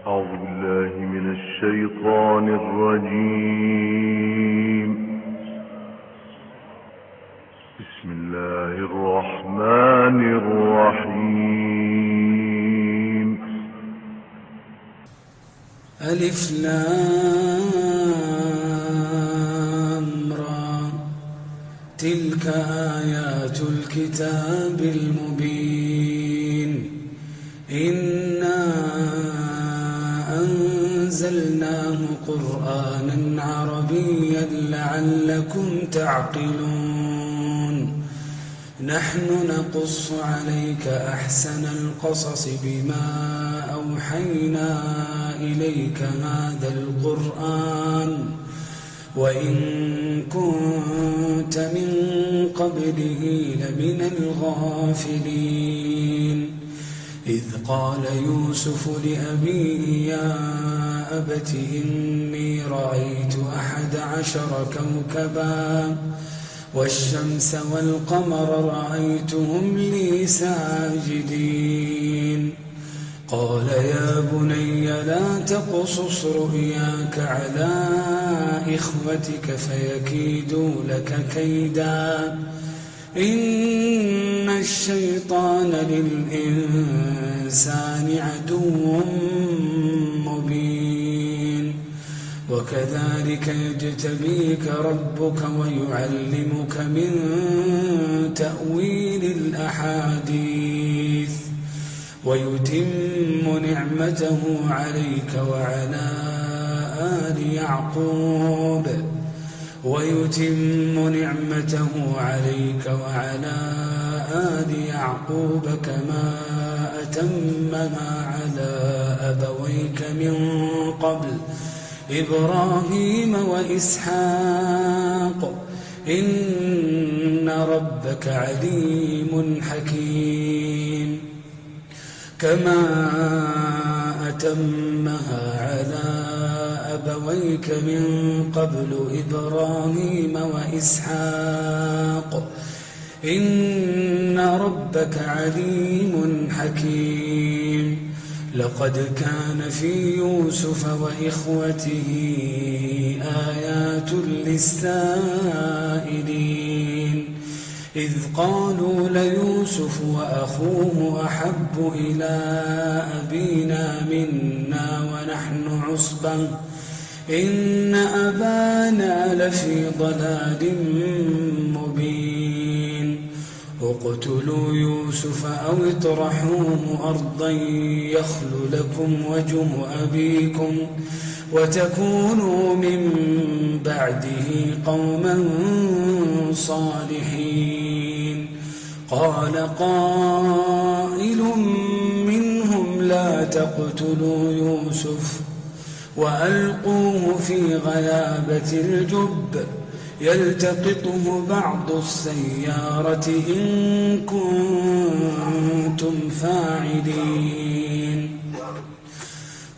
أعوذ بالله من الشيطان الرجيم. بسم الله الرحمن الرحيم. ألف لام را، تلك آيات الكتاب المبين. إنا أنزلناه قرآنا عربيا لعلكم تعقلون. نحن نقص عليك أحسن القصص بما أوحينا إليك هذا القرآن وإن كنت من قبله لمن الغافلين. إذ قال يوسف لأبيه يا أبت إني رأيت 11 كوكبا والشمس والقمر رأيتهم لي ساجدين. قال يا بني لا تقصص رؤياك على إخوتك فيكيدوا لك كيدا إن الشيطان للإنسان عدو مبين. وكذلك يجتبيك ربك ويعلمك من تأويل الأحاديث ويتم نعمته عليك وعلى آل يعقوب كما أتمها على أبويك من قبل إبراهيم وإسحاق إن ربك عليم حكيم. كما أتمها على أبويك من قبل إبراهيم وإسحاق إن ربك عليم حكيم. لقد كان في يوسف وإخوته آيات للسائلين إذ قالوا ليوسف وأخوه أحب إلى أبينا منا ونحن عصبة إن أبانا لفي ضلال مبين. اقتلوا يوسف أو اطرحوه أرضا يخل لكم وجه أبيكم وتكونوا من بعده قوما صالحين. قال قائل منهم لا تقتلوا يوسف وألقوه في غيابة الجب يلتقطه بعض السيارة إن كنتم فاعلين.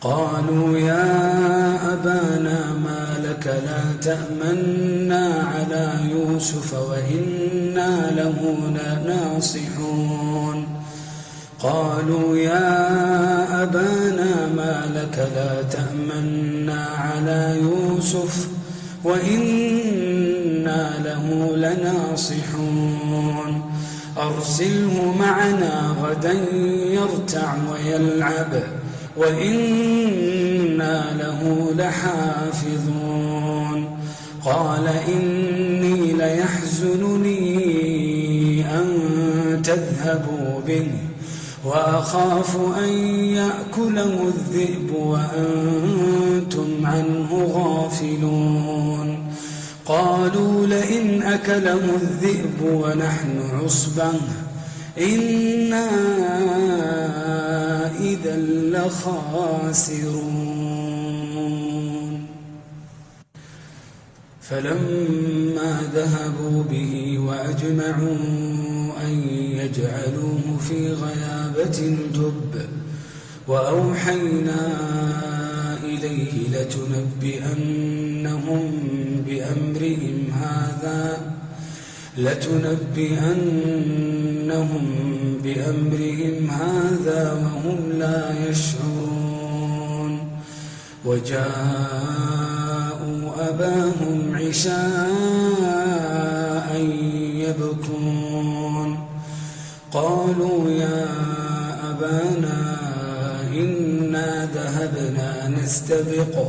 قالوا يا أبانا ما لك لا تأمنا على يوسف وإنا له لناصحون. قالوا يا أبانا ما لك لا تأمنا على يوسف وإنا له لناصحون. أرسله معنا غدا يرتع ويلعب وإنا له لحافظون. قال إني ليحزنني أن تذهبوا به وأخاف أن يأكله الذئب وأنتم عنه غافلون. قالوا لئن أكله الذئب ونحن عصبة إنا إذا لخاسرون. فلما ذهبوا به وأجمعوا أن يجعلوه في غيابة الجب وأوحينا إليه لتنبئنهم بأمرهم هذا وهم لا يشعرون. وجاءوا أباهم عشاء يبكون قالوا يا أبانا إنا ذهبنا نستبق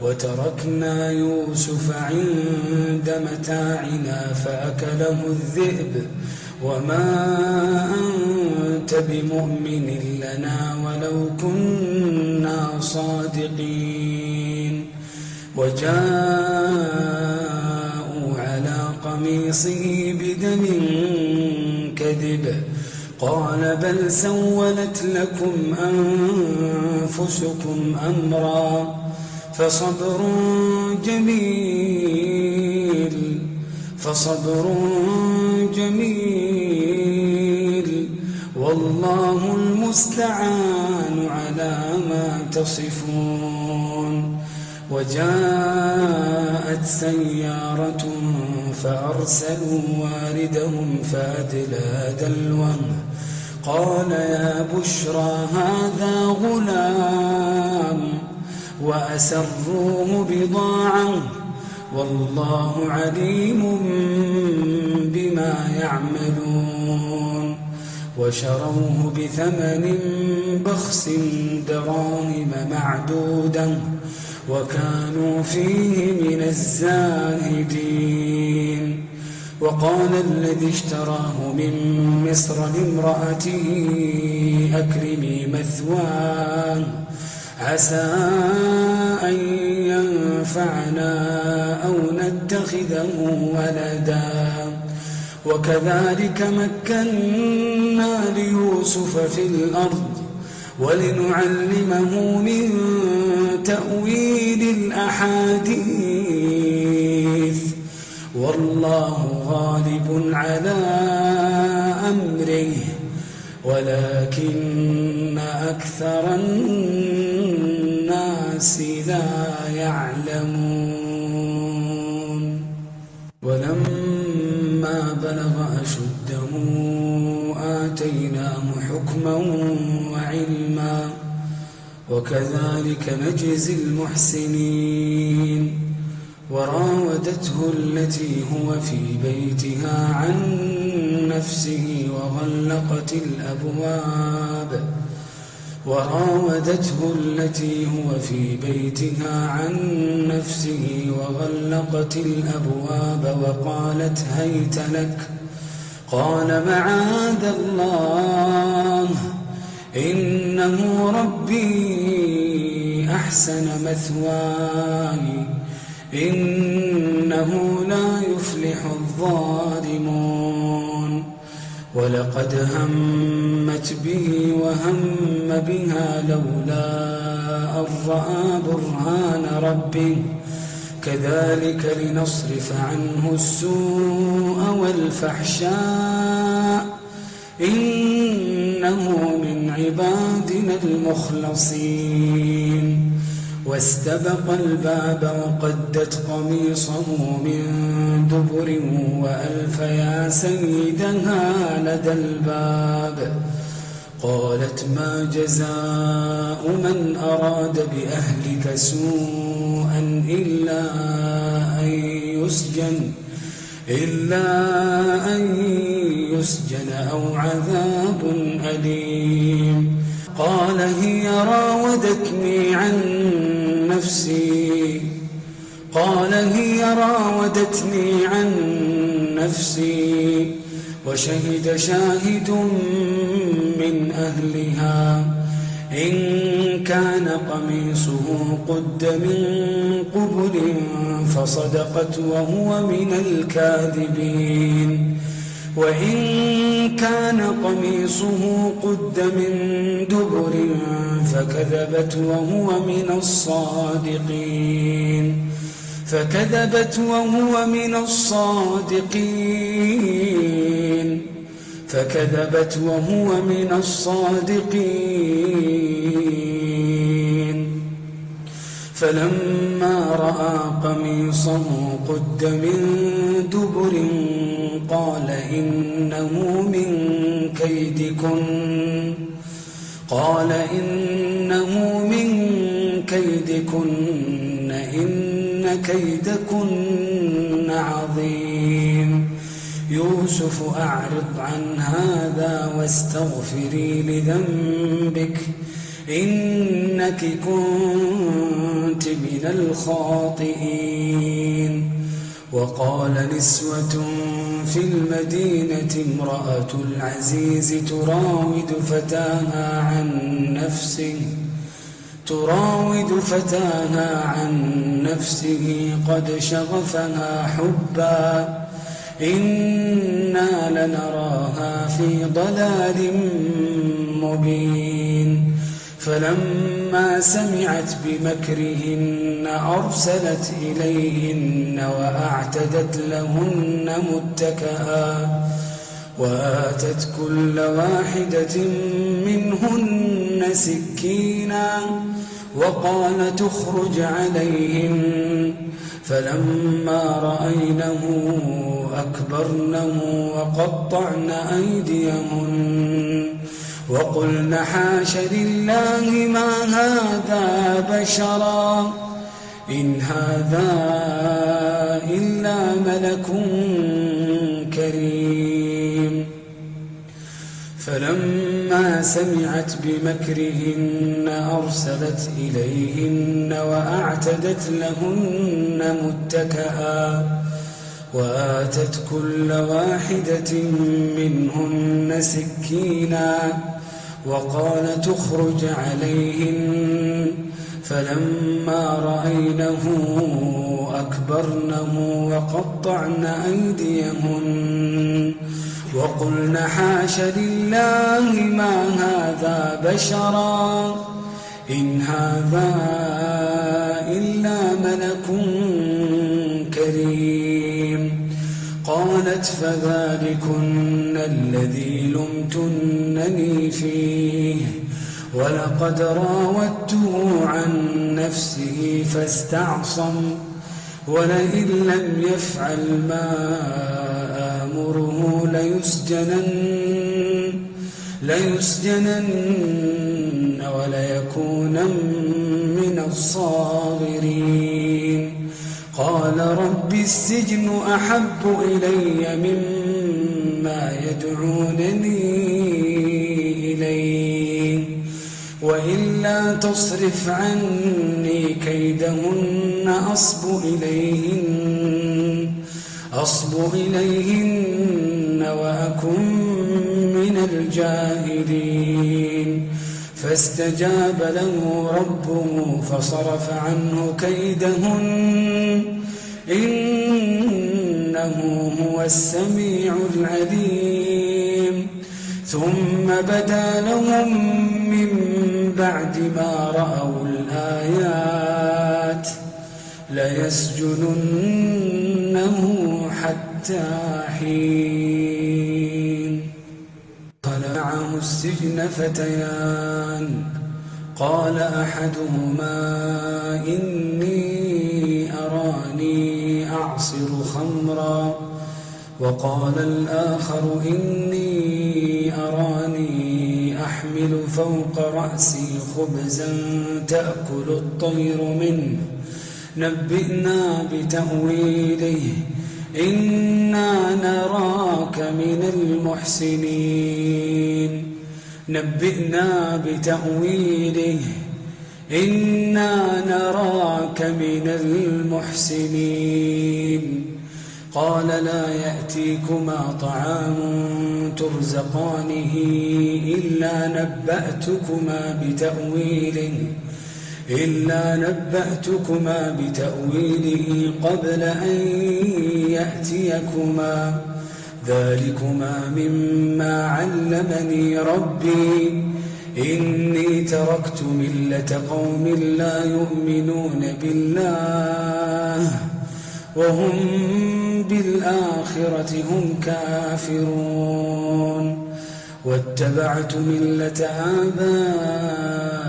وتركنا يوسف عند متاعنا فأكله الذئب وما أنت بمؤمن لنا ولو كنا صادقين وجاءوا على قميصه بدم كذب قال بل سولت لكم أنفسكم أمرا فصبر جميل والله المستعان على ما تصفون وجاءت سيارة فأرسلوا واردهم فأدلى دلوه قال يا بشرى هذا غلام وأسروه بضاعة والله عليم بما يعملون وشروه بثمن بخس دراهم معدودة وكانوا فيه من الزاهدين وقال الذي اشتراه من مصر لامرأته أكرمي مثواه عسى أن ينفعنا أو نتخذه ولدا وكذلك مكنا ليوسف في الأرض ولنعلمه من تأويل الأحاديث والله غالب على أمره ولكن أكثر الناس لا يعلمون ولما بلغ أشده آتيناه حكما وعلما وكذلك نجزي المحسنين وراودته التي هو في بيتها عن نفسه وغلقت الأبواب وقالت هيت لك قال معاذ الله إنه ربي أحسن مثواي إنه لا يفلح الظالمون ولقد همت به وهم بها لولا أن رأى برهان ربه كذلك لنصرف عنه السوء والفحشاء إنه من عبادنا المخلصين واستبق الباب وقدت قميصه من دبر وألف يا سيدها لدى الباب قالت ما جزاء من أراد بأهلك سوءا إلا أن يسجن أو عذاب أليم قال هي راودتني عن نفسي وشهد شاهد من أهلها إن كان قميصه قد من قبل فصدقت وهو من الكاذبين وإن كان قميصه قد من دبر فكذبت وهو من الصادقين فكذبت وهو من الصادقين فلما رأى قميصه قد من دبر قال إنه من إن كيدكن عظيم. يوسف أعرض عن هذا واستغفري لذنبك إنك كنت من الخاطئين. وقال نسوة في المدينة امرأة العزيز تراود فتاها عن نفسه قد شغفها حبا إنا لنراها في ضلال مبين. فلما سمعت بمكرهن أرسلت إليهن وأعتدت لهن متكئا وآتت كل واحدة منهن سكينا وقال تخرج عليهن. فلما رأينه أكبرنه وقطعن أيديهن وقلن حاش لله ما هذا بشرا إن هذا إلا ملك كريم. فلما سمعت بمكرهن أرسلت إليهن وأعتدت لهن متكئا وآتت كل واحدة منهن سكينا وقال تخرج عليهن. فلما رأينه أكبرنه وقطعن أيديهن وقلن حاش لله ما هذا بشرا إن هذا إلا ملك كريم. قالت فذلكن الذي لمتنني فيه ولقد راودته عن نفسه فاستعصم ولئن لم يفعل ما آمره ليسجنن وليكونن من الصاغرين. قال رب السجن أحب إلي مما يدعونني إليه وإلا تصرف عني كيدهن أصب إليهن وأكن من الجاهلين. فاستجاب له ربه فصرف عنه كيدهن إنه هو السميع العليم. ثم بدا لهم من بعد ما رأوا الآيات ليسجننه حتى حين. دخل معه السجن فتيان قال أحدهما إني أراني أعصر خمرا وقال الآخر إني أراني أحمل فوق رأسي خبزا تأكل الطير منه نبئنا بتأويله إنا نراك من المحسنين. قال لا يأتيكما طعام ترزقانه إلا نبأتكما بتأويله قبل أن يأتيكما ذلكما مما علمني ربي إني تركت ملة قوم لا يؤمنون بالله وهم بالآخرة هم كافرون واتبعت ملة آبائي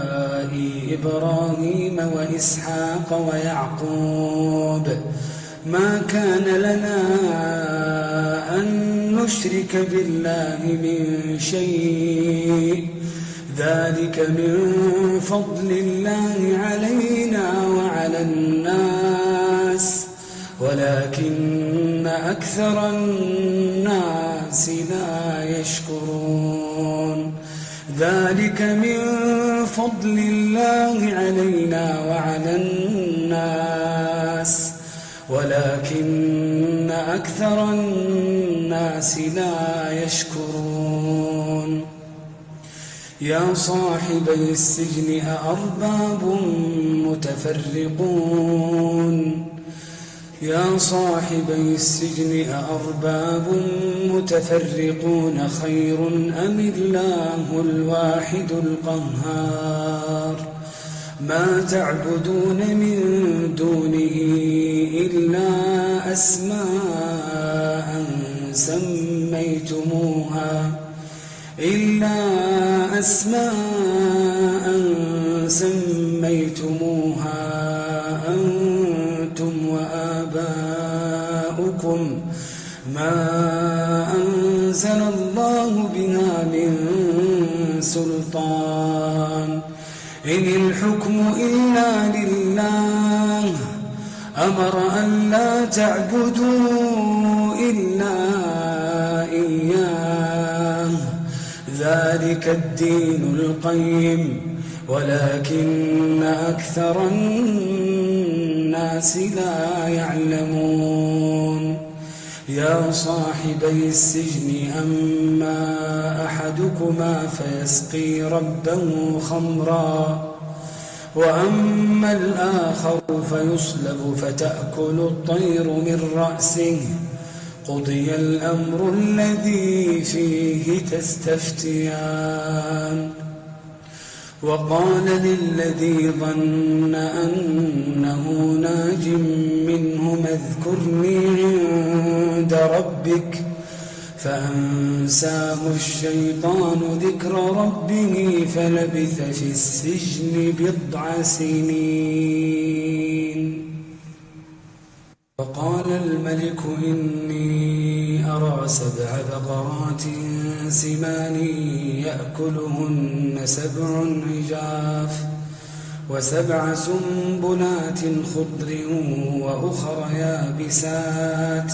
إبراهيم وإسحاق ويعقوب ما كان لنا أن نشرك بالله من شيء ذلك من فضل الله علينا على الناس ولكن أكثر الناس لا يشكرون ذلك من فضل الله علينا وعلى الناس ولكن أكثر الناس لا يشكرون يا صاحبي السجن أأرباب متفرقون خير أم الله الواحد القهار ما تعبدون من دونه إلا أسماء سميتموها أنتم وآباؤكم ما أنزل الله بها من سلطان إن الحكم إلا لله أمر أن لا تعبدوا إلا إياه ذلك الدين القيم ولكن أكثر الناس لا يعلمون يا صاحبي السجن أما أحدكما فيسقي ربه خمرا وأما الآخر فيصلب فتأكل الطير من رأسه قضي الأمر الذي فيه تستفتيان وقال للذي ظن أنه ناج منه اذكرني عند ربك فأنساه الشيطان ذكر ربه فلبث في السجن 9 سنين وقال الملك إني أرى 7 بقرات سمان يأكلهن 7 عجاف و7 سنبلات خضر وأخر يابسات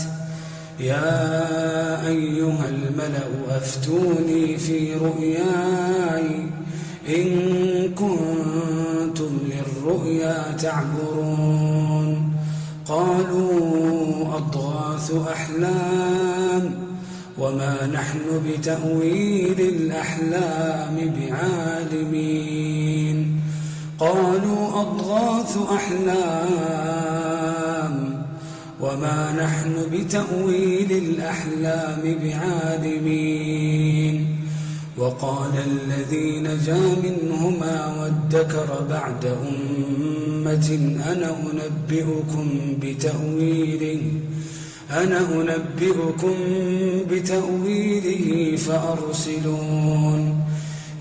يا أيها الملأ أفتوني في رؤياي إن كنتم للرؤيا تعبرون قالوا أضغاث أحلام وما نحن بتأويل الأحلام بعالمين قالوا أضغاث أحلام وما نحن بتأويل الأحلام بعالمين وقال الذي نجا منهما وادكر بعد أمة أنا أنبئكم بتأويله فأرسلون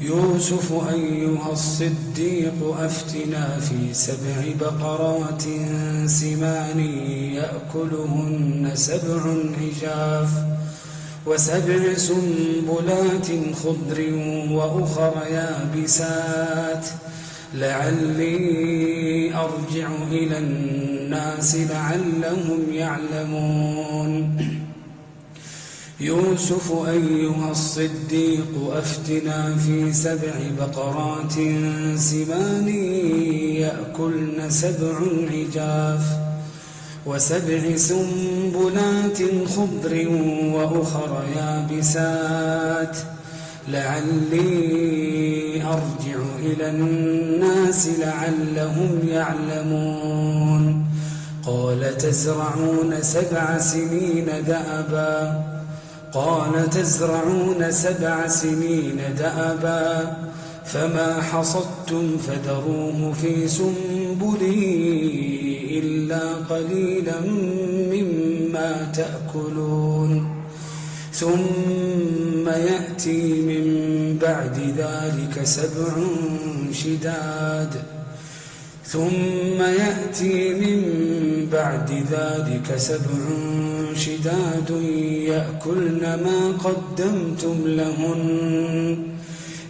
يوسف أيها الصديق أفتنا في 7 بقرات سمان يأكلهن 7 عجاف و7 سنبلات خضر وأخر يابسات لعلي أرجع إلى الناس لعلهم يعلمون يوسف أيها الصديق أفتنا في 7 بقرات سمان يأكلن 7 عجاف و7 سنبلات خضر وأخر يابسات لعلي أرجع إلى الناس لعلهم يعلمون قال تزرعون 7 سنين دأبا فما حصدتم فذروه في سنبله إلا قليلا مما تأكلون ثم يأتي من بعد ذلك 7 شداد يأكلن ما قدمتم لهن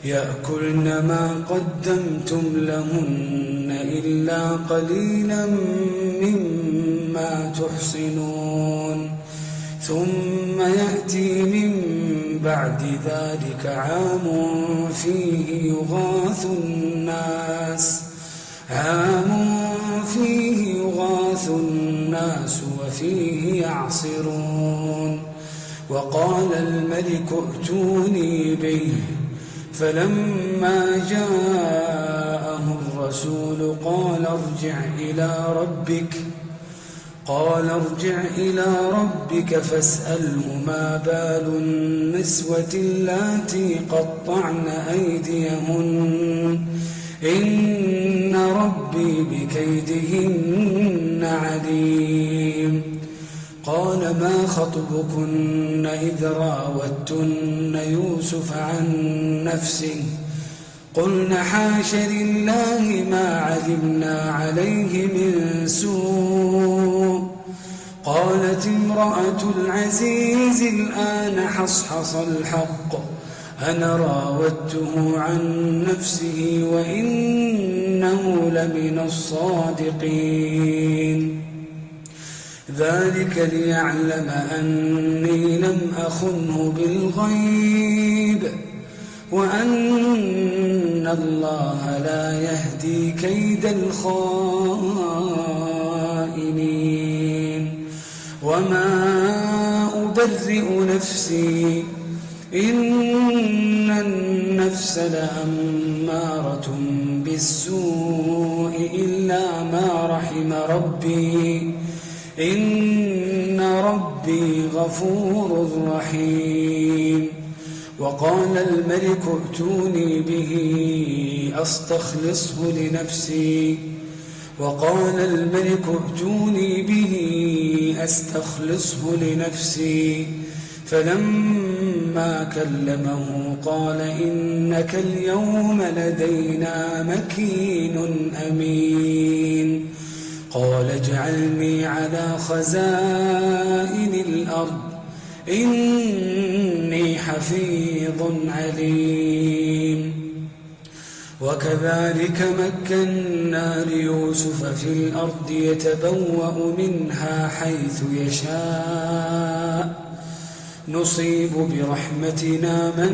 يأكلن ما قدمتم لهن إلا قليلا مما تحصنون ثم يأتي من بعد ذلك عام فيه يغاث الناس وفيه يعصرون وقال الملك ائتوني به فلما جاءه الرسول قال ارجع إلى ربك فاسأله ما بال النسوة اللاتي قطعن أيديهن إن ربي بكيدهن عليم قال ما خطبكن إذ راوتن يوسف عن نفسه قلن حاش لله ما علمنا عليه من سوء قالت امرأة العزيز الآن حصحص الحق أنا راودته عن نفسه وإنه لمن الصادقين ذلك ليعلم أني لم أخنه بالغيب وأن الله لا يهدي كيد الخائنين وما أبرئ نفسي إن النفس لأمارة بالسوء إلا ما رحم ربي إن ربي غفور رحيم وقال الملك ائتوني به أستخلصه لنفسي فلما كلمه قال إنك اليوم لدينا مكين أمين قال اجعلني على خزائن الأرض إني حفيظ عليم وكذلك مكنا ليوسف في الأرض يتبوأ منها حيث يشاء نصيب برحمتنا من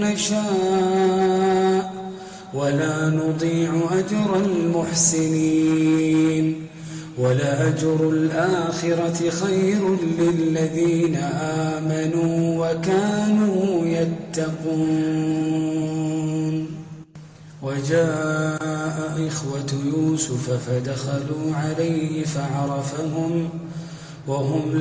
نشاء ولا نضيع أجر المحسنين ولأجر الآخرة خير للذين آمنوا وكانوا يتقون وجاء إخوة يوسف فدخلوا عليه فعرفهم وهم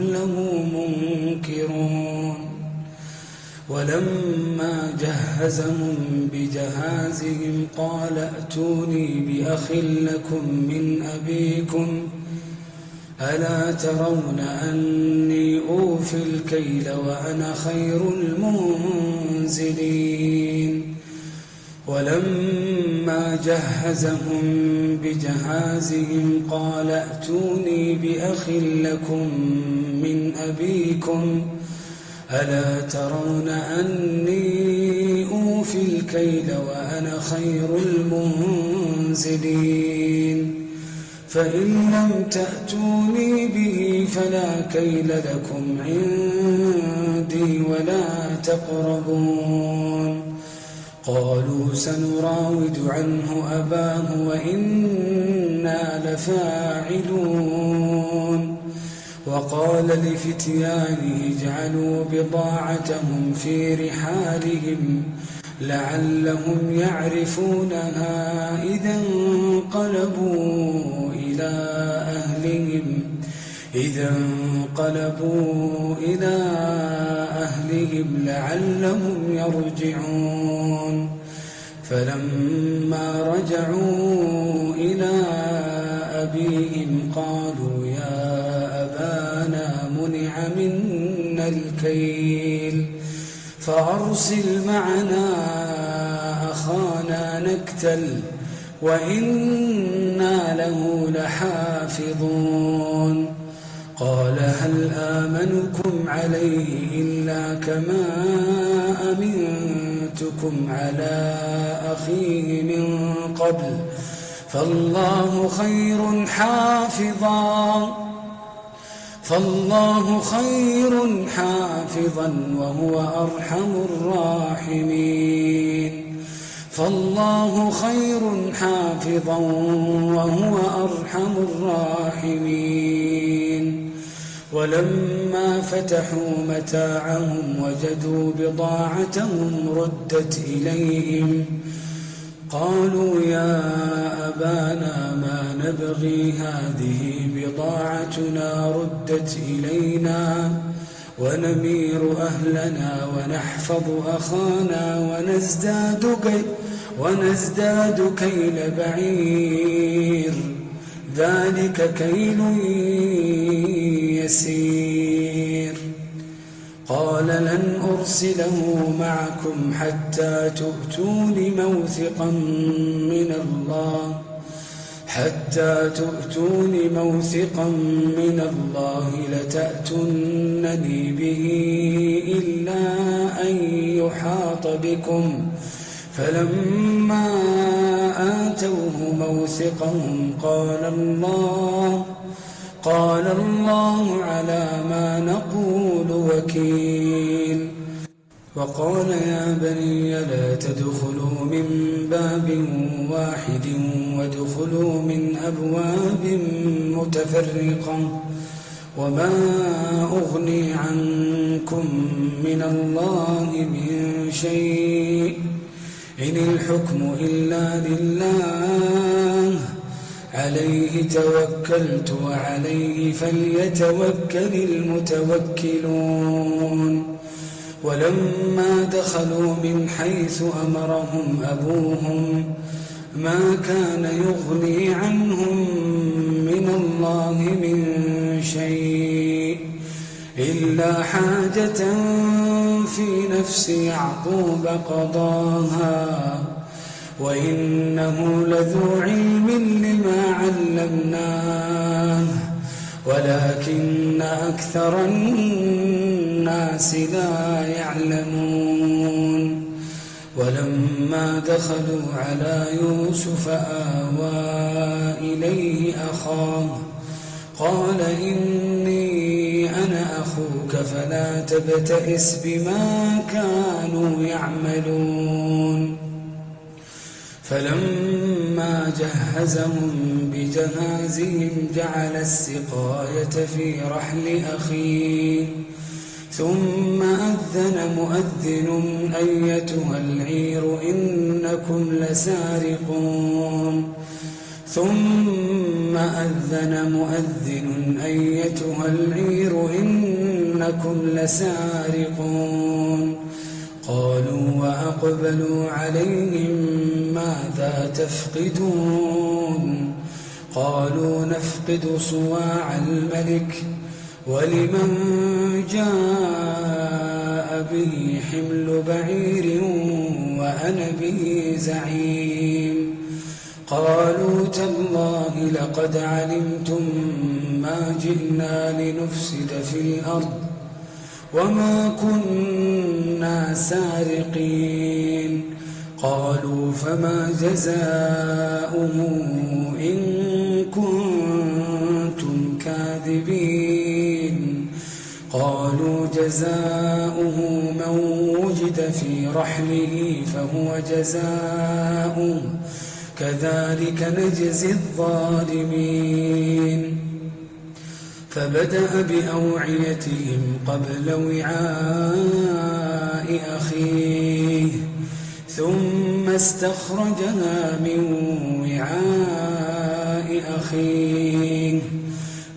له منكرون ولما جهزهم بجهازهم قال ائتوني بأخ لكم من أبيكم ألا ترون أني أوفي الكيل وأنا خير المنزلين ولما جهزهم بجهازهم قال ائتوني بأخ لكم من أبيكم ألا ترون أني أوفي الكيل وأنا خير المنزلين فإن لم تأتوني به فلا كيل لكم عندي ولا تقربون قالوا سنراود عنه أباه وإنا لفاعلون وقال لفتيانه اجعلوا بضاعتهم في رحالهم لعلهم يعرفونها إذا انقلبوا إلى أهلهم لعلهم يرجعون فلما رجعوا إلى أبيهم قالوا يا أبانا منع منا الكيل فأرسل معنا أخانا نكتل وإنا له لحافظون قال هل آمنكم عليه إلا كما أمنتكم على أخيه من قبل فالله خير حافظا وهو أرحم الراحمين فالله خير حافظا وهو أرحم الراحمين ولما فتحوا متاعهم وجدوا بضاعتهم ردت إليهم قالوا يا أبانا ما نبغي هذه بضاعتنا ردت إلينا ونمير أهلنا ونحفظ أخانا ونزداد كيل بعير ذلك كيل يسير قال لن أرسله معكم حتى تؤتون موثقا من الله لتأتونني به إلا أن يحاط بكم فلما آتوه موثقهم قال الله على ما نقول وكيل وقال يا بني لا تدخلوا من باب واحد وادخلوا من أبواب متفرقة وما أغني عنكم من الله من شيء إن الحكم إلا لله عليه توكلت وعليه فليتوكل المتوكلون ولما دخلوا من حيث أمرهم أبوهم ما كان يغني عنهم من الله من شيء إلا حاجة في نفس يعقوب قضاها وإنه لذو علم لما علمناه ولكن أكثر الناس لا يعلمون ولما دخلوا على يوسف آوى إليه أخاه قال إني أنا أخوك فلا تبتئس بما كانوا يعملون فلما جهزهم بجهازهم جعل السقاية في رحل أخيه ثم أذن مؤذن أيتها العير إنكم لسارقون قالوا وأقبلوا عليهم ماذا تفقدون قالوا نفقد صواع الملك ولمن جاء به حمل بعير وأنا به زعيم قالوا تالله لقد علمتم ما جئنا لنفسد في الأرض وما كنا سارقين قالوا فما جزاؤه إن كنتم كاذبين قالوا جزاؤه من وجد في رحله فهو جزاؤه كذلك نجزي الظالمين فبدأ بأوعيتهم قبل وعاء أخيه ثم استخرجها من وعاء أخيه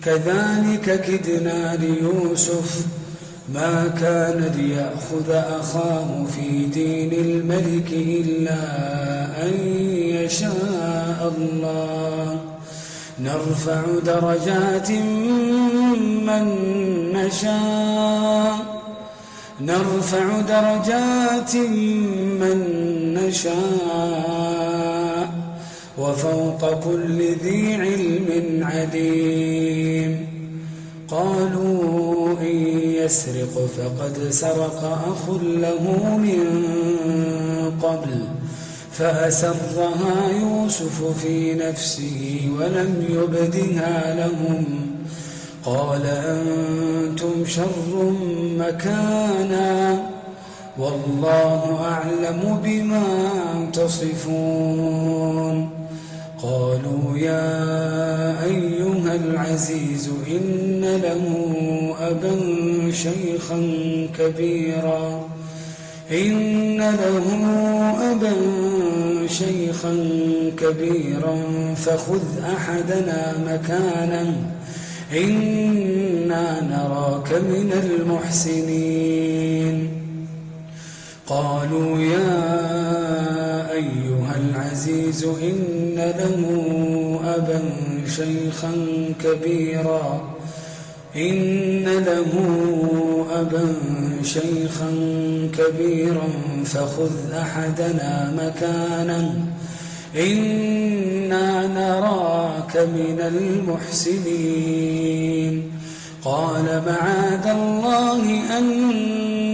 كذلك كدنا ليوسف ما كان ليأخذ أخاه في دين الملك إلا أن يشاء الله نرفع درجات من نشاء وفوق كل ذي علم عليم. قالوا إن يسرق فقد سرق أخ له من قبل فأسرها يوسف في نفسه ولم يبدها لهم. قال أنتم شر مكانا والله أعلم بما تصفون. قالوا يا أيها العزيز إن له أبا شيخا كبيرا فخذ أحدنا مكانه إنا نراك من المحسنين. قالوا يا أيها العزيز إن له أبا شيخا كبيرا فخذ أحدنا مكانه إنا نراك من المحسنين. قال معاذ الله أن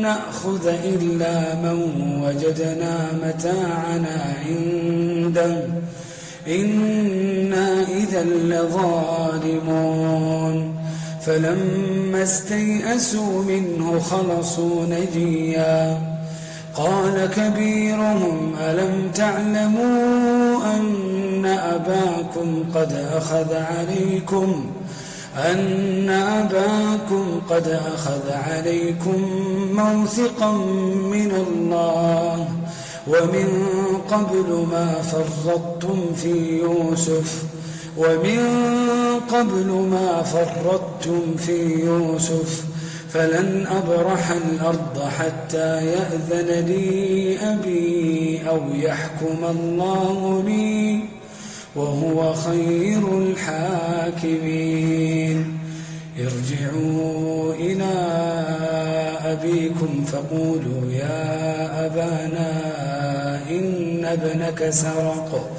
نأخذ إلا من وجدنا متاعنا عنده إنا إذا لظالمون. فلما استيئسوا منه خلصوا نجيا. قال كبيرهم ألم تعلموا أن أباكم قد أخذ عليكم موثقا من الله ومن قبل ما فرطتم في يوسف فلن أبرح الأرض حتى يأذن لي أبي أو يحكم الله لي وهو خير الحاكمين. ارجعوا إلى أبيكم فقولوا يا أبانا إن ابنك سرق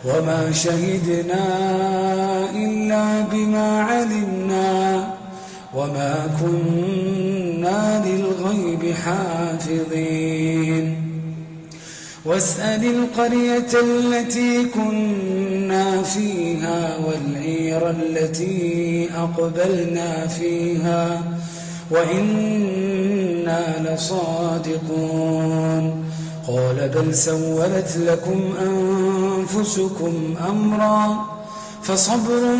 وما شهدنا إلا بما علمنا وما كنا للغيب حافظين. واسأل القرية التي كنا فيها والعير التي أقبلنا فيها وإنا لصادقون. قال بل سولت لكم أنفسكم أمرا فصبر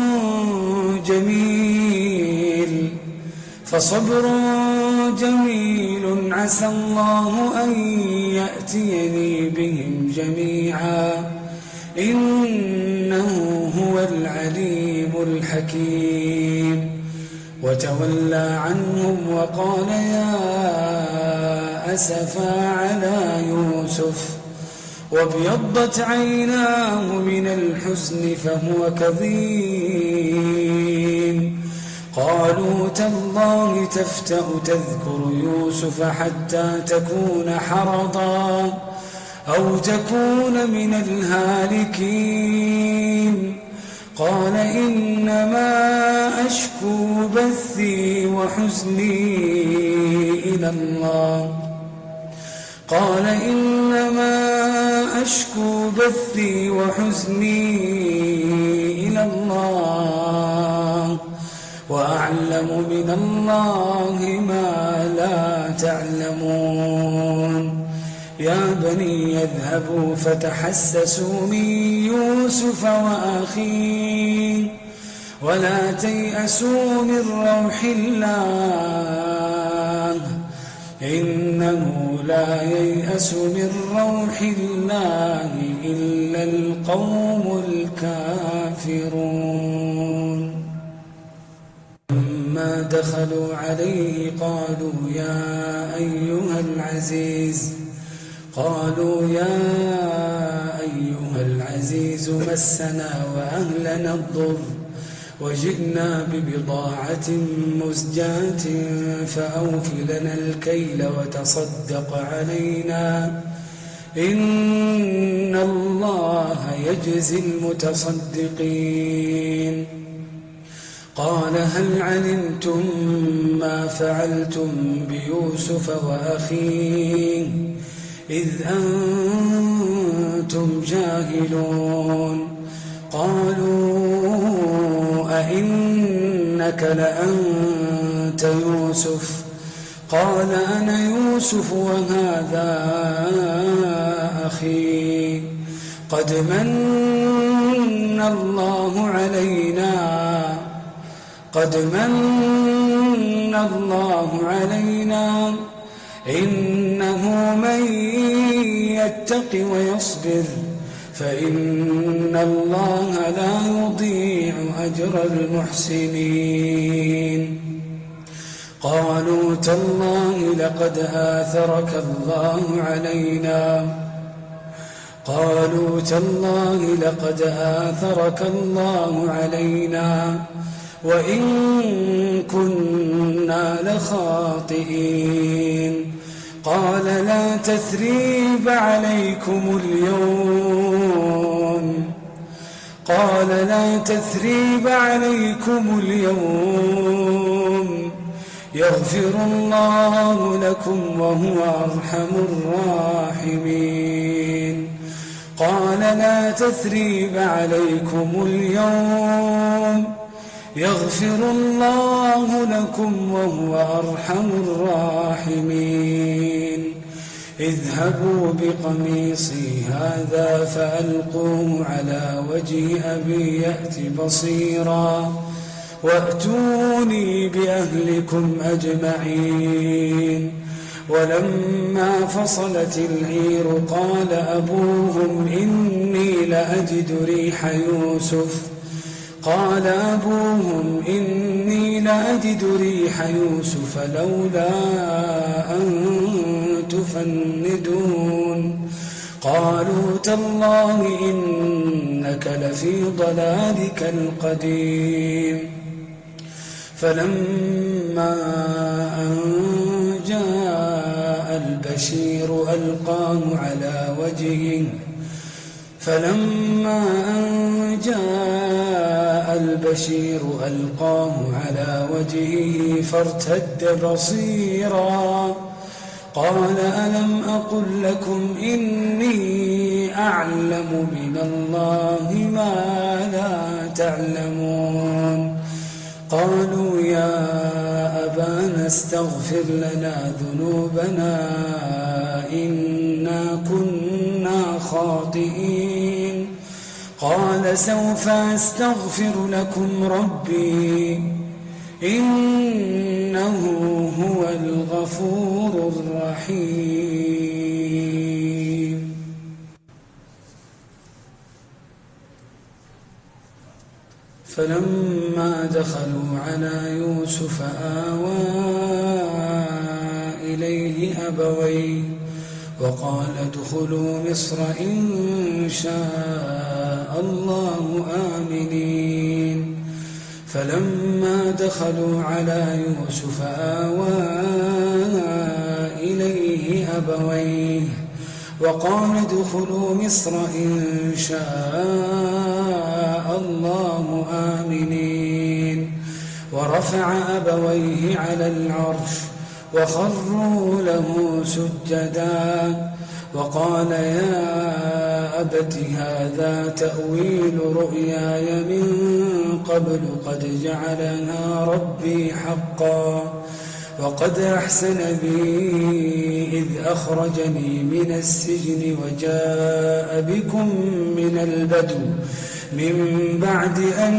جميل عسى الله أن يأتيني بهم جميعا إنه هو العليم الحكيم. وتولى عنهم وقال يا أسفا على يوسف وابيضت عيناه من الحزن فهو كظيم. قالوا تالله تفتأ تذكر يوسف حتى تكون حرضا أو تكون من الهالكين. قال إنما أشكو بثي وحزني إلى الله وأعلم من الله ما لا تعلمون. يا بني اذهبوا فتحسسوا من يوسف وأخيه ولا تيأسوا من روح الله إنه لا ييأس من روح الله إلا القوم الكافرون. لما دخلوا عليه قالوا يا أيها العزيز مسنا وأهلنا الضر وجئنا ببضاعة مزجاة فأوف لنا الكيل وتصدق علينا إن الله يجزي المتصدقين. قال هل علمتم ما فعلتم بيوسف وأخيه إذ أنتم جاهلون؟ قالوا أئنك لأنت يوسف؟ قال أنا يوسف وهذا أخي قد من الله علينا إنه من يتق ويصبر فإن الله لا يضيع أجر المحسنين. قالوا تالله لقد آثرك الله علينا وإن كنا لخاطئين. قال لا تثريب عليكم اليوم يغفر الله لكم وهو أرحم الراحمين. قال لا تثريب عليكم اليوم يغفر الله لكم وهو أرحم الراحمين. اذهبوا بقميصي هذا فألقوه على وجه أبي يأت بصيرا وأتوني بأهلكم أجمعين. ولما فصلت العير قال أبوهم إني لأجد ريح يوسف لولا أن تفندون. قالوا تالله إنك لفي ضلالك القديم. فلما أن جاء البشير ألقاه على وجهه فارتد بصيرا قال ألم أقل لكم إني أعلم من الله ما لا تعلمون. قالوا يا أبانا استغفر لنا ذنوبنا إنا كنا خاطئين. قال سوف أستغفر لكم ربي إنه هو الغفور الرحيم. فلما دخلوا على يوسف آوى إليه أبويه وقال ادخلوا مصر إن شاء الله آمنين. فلما دخلوا على يوسف آوى إليه أبويه وقال ادخلوا مصر إن شاء الله آمنين. ورفع أبويه على العرش وخروا له سجدا وقال يا أبت هذا تأويل رؤياي من قبل قد جعلها ربي حقا وقد أحسن بي إذ أخرجني من السجن وجاء بكم من البدو من بعد أن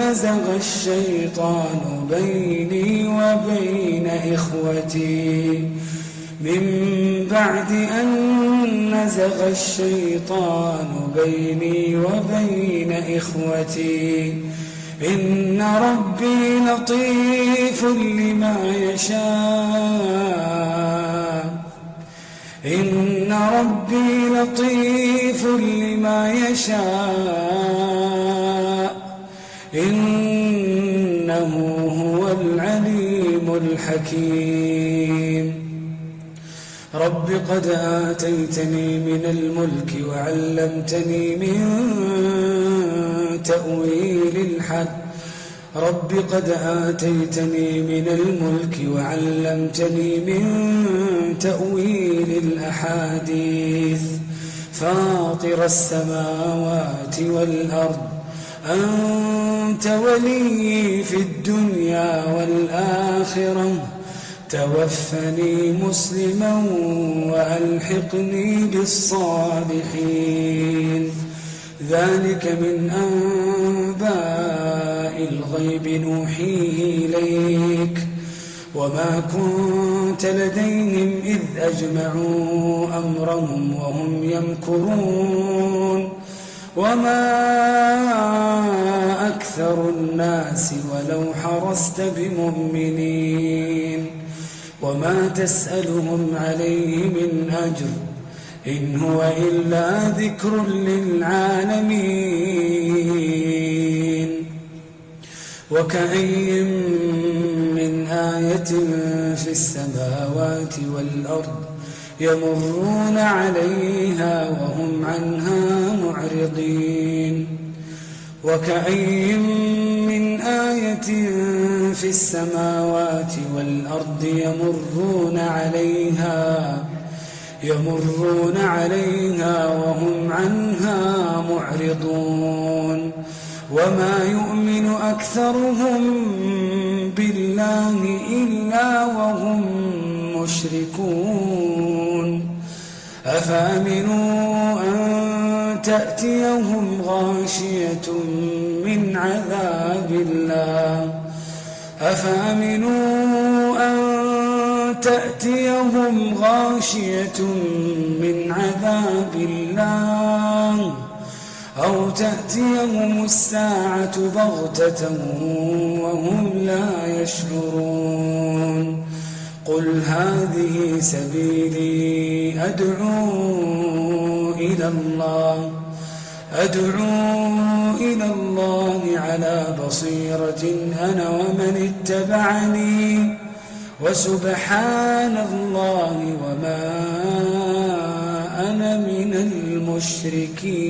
نزغ الشيطان بيني وبين إخوتي إن ربي لطيف لما يشاء إنه هو العليم الحكيم. رب قد آتيتني من الملك وعلمتني من تأويل رب قد آتيتني من الملك وعلمتني من تأويل الأحاديث فاطر السماوات والأرض أنت ولي في الدنيا والآخرة توفني مسلما وألحقني بالصالحين ذلك من أنباء الغيب نوحيه إليك وما كنت لديهم إذ أجمعوا أمرهم وهم يمكرون وما أكثر الناس ولو حرصت بمؤمنين وما تسألهم عليه من أجر إن هو إلا ذكر للعالمين وكأي من آية في السماوات والأرض يمرون عليها وهم عنها معرضين وكأي من آية في السماوات والأرض يمرون عليها وهم عنها معرضون وما يؤمن أكثرهم بالله إلا وهم مشركون أفأمنوا أن تأتيهم غاشية من عذاب الله أو تأتيهم الساعة بغتة وهم لا يشعرون قل هذه سبيلي أدعو إلى الله على بصيرة أنا ومن اتبعني وسبحان الله وما أنا من المشركين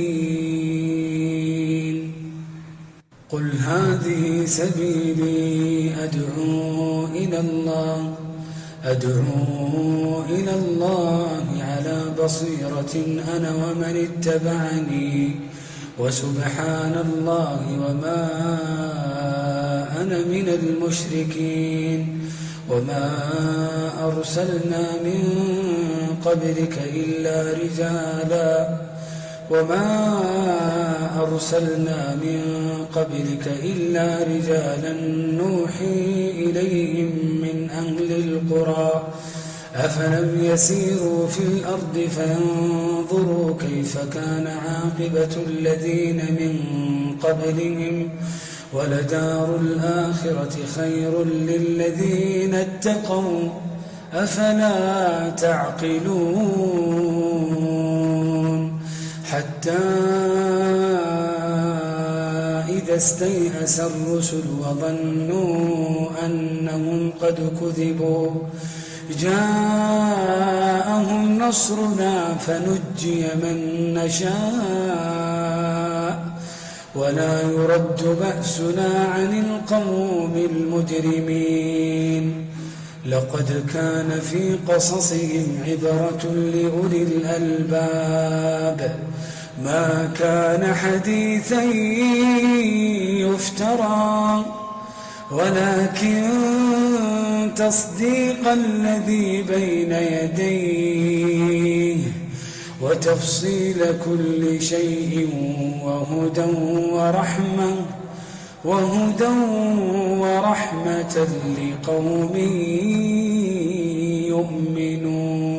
قل هذه سبيلي أدعو إلى الله على بصيرة أنا ومن اتبعني وسبحان الله وما أنا من المشركين وما أرسلنا من قبلك إلا رجالا نوحي إليهم من أهل القرى أفلم يسيروا في الأرض فينظروا كيف كان عاقبة الذين من قبلهم ولدار الآخرة خير للذين اتقوا أفلا تعقلون حتى إذا استيأس الرسل وظنوا أنهم قد كذبوا جاءهم نصرنا فنجي من نشاء ولا يرد بأسنا عن القوم المجرمين لقد كان في قصصهم عبرة لأولي الألباب ما كان حديثا يفترى ولكن تصديق الذي بين يديه وتفصيل كل شيء وهدى ورحمة لقوم يؤمنون